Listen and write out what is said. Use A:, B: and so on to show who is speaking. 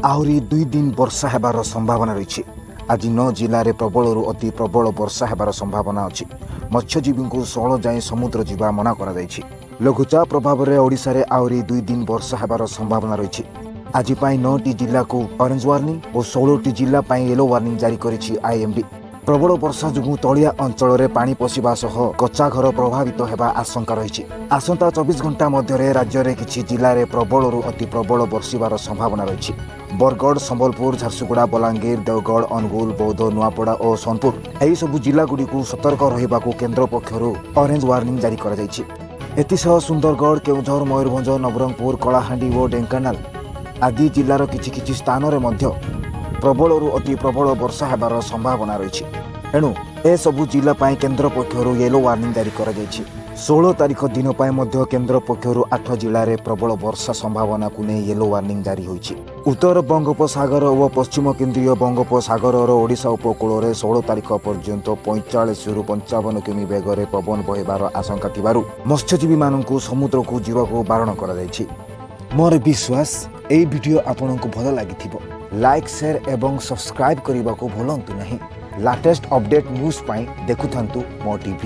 A: ଆହୁରି 2 ଦିନ ବର୍ଷା ହେବାର ସମ୍ଭାବନା ରହିଛି। ଆଜି ନଅ ଜିଲ୍ଲାରେ ପ୍ରବଳରୁ ଅତି ପ୍ରବଳ ବର୍ଷା ହେବାର ସମ୍ଭାବନା ଅଛି। ମତ୍ସ୍ୟଜୀବୀଙ୍କୁ 16 ଯାଏଁ ସମୁଦ୍ର ଯିବା ମନା କରାଯାଇଛି। ଲଘୁଚାପ ପ୍ରଭାବରେ ଓଡ଼ିଶାରେ ଆହୁରି 2 ଦିନ ବର୍ଷା ହେବାର ସମ୍ଭାବନା ରହିଛି। ଆଜି ପାଇଁ ନଅଟି ଜିଲ୍ଲାକୁ ଅରେଞ୍ଜ ୱାର୍ଣ୍ଣିଂ ଓ 16ଟି ଜିଲ୍ଲା ପାଇଁ ୟେଲୋ ୱାର୍ଣ୍ଣିଂ ଜାରି କରିଛି ଆଇଏମ୍ଡି। ପ୍ରବଳ ବର୍ଷା ଯୋଗୁଁ ତଳିଆ ଅଞ୍ଚଳରେ ପାଣି ପଶିବା ସହ କଚ୍ଚା ଘର ପ୍ରଭାବିତ ହେବା ଆଶଙ୍କା ରହିଛି। ଆସନ୍ତା 24 ଘଣ୍ଟା ମଧ୍ୟରେ ରାଜ୍ୟରେ କିଛି ଜିଲ୍ଲାରେ ପ୍ରବଳରୁ ଅତି ପ୍ରବଳ ବର୍ଷିବାର ସମ୍ଭାବନା ରହିଛି। ବରଗଡ଼, ସମ୍ବଲପୁର, ଝାରସୁଗୁଡ଼ା, ବଲାଙ୍ଗୀର, ଦେଓଗଡ଼, ଅନୁଗୁଳ, ବୌଦ୍ଧ, ନୂଆପଡ଼ା ଓ ସୋନପୁର, ଏହିସବୁ ଜିଲ୍ଲାଗୁଡ଼ିକୁ ସତର୍କ ରହିବାକୁ କେନ୍ଦ୍ର ପକ୍ଷରୁ ଅରେଞ୍ଜ ୱାର୍ଣ୍ଣିଂ ଜାରି କରାଯାଇଛି। ଏଥିସହ ସୁନ୍ଦରଗଡ଼, କେଉଁଝର, ମୟୂରଭଞ୍ଜ, ନବରଙ୍ଗପୁର, କଳାହାଣ୍ଡି ଓ ଢେଙ୍କାନାଳ ଆଦି ଜିଲ୍ଲାର କିଛି କିଛି ସ୍ଥାନରେ ମଧ୍ୟ ପ୍ରବଳରୁ ଅତି ପ୍ରବଳ ବର୍ଷା ହେବାର ସମ୍ଭାବନା ରହିଛି। ଏଣୁ ଏସବୁ ଜିଲ୍ଲା ପାଇଁ କେନ୍ଦ୍ର ପକ୍ଷରୁ ୟେଲୋ ୱାର୍ଣ୍ଣିଂ ଜାରି କରାଯାଇଛି। 16 ତାରିଖ ଦିନ ପାଇଁ ମଧ୍ୟ କେନ୍ଦ୍ର ପକ୍ଷରୁ ଆଠ ଜିଲ୍ଲାରେ ପ୍ରବଳ ବର୍ଷା ସମ୍ଭାବନାକୁ ନେଇ ୟେଲୋ ୱାର୍ଣ୍ଣିଂ ଜାରି ହୋଇଛି। ଉତ୍ତର ବଙ୍ଗୋପସାଗର ଓ ପଶ୍ଚିମ କେନ୍ଦ୍ରୀୟ ବଙ୍ଗୋପସାଗରର ଓଡ଼ିଶା ଉପକୂଳରେ 16 ତାରିଖ ପର୍ଯ୍ୟନ୍ତ 45ରୁ 55 କିମି ବେଗରେ ପବନ ବହିବାର ଆଶଙ୍କା ଥିବାରୁ ମତ୍ସ୍ୟଜୀବୀମାନଙ୍କୁ ସମୁଦ୍ରକୁ ଯିବାକୁ ବାରଣ କରାଯାଇଛି। ମୋର ବିଶ୍ୱାସ, ଏହି ଭିଡ଼ିଓ ଆପଣଙ୍କୁ ଭଲ ଲାଗିଥିବ। ଲାଇକ୍, ସେୟାର ଏବଂ ସବସ୍କ୍ରାଇବ୍ କରିବାକୁ ଭୁଲନ୍ତୁ ନାହିଁ। ଲାଟେଷ୍ଟ ଅପଡେଟ୍ ନ୍ୟୁଜ୍ ପାଇଁ ଦେଖୁଥାନ୍ତୁ ମୋ ଟିଭି।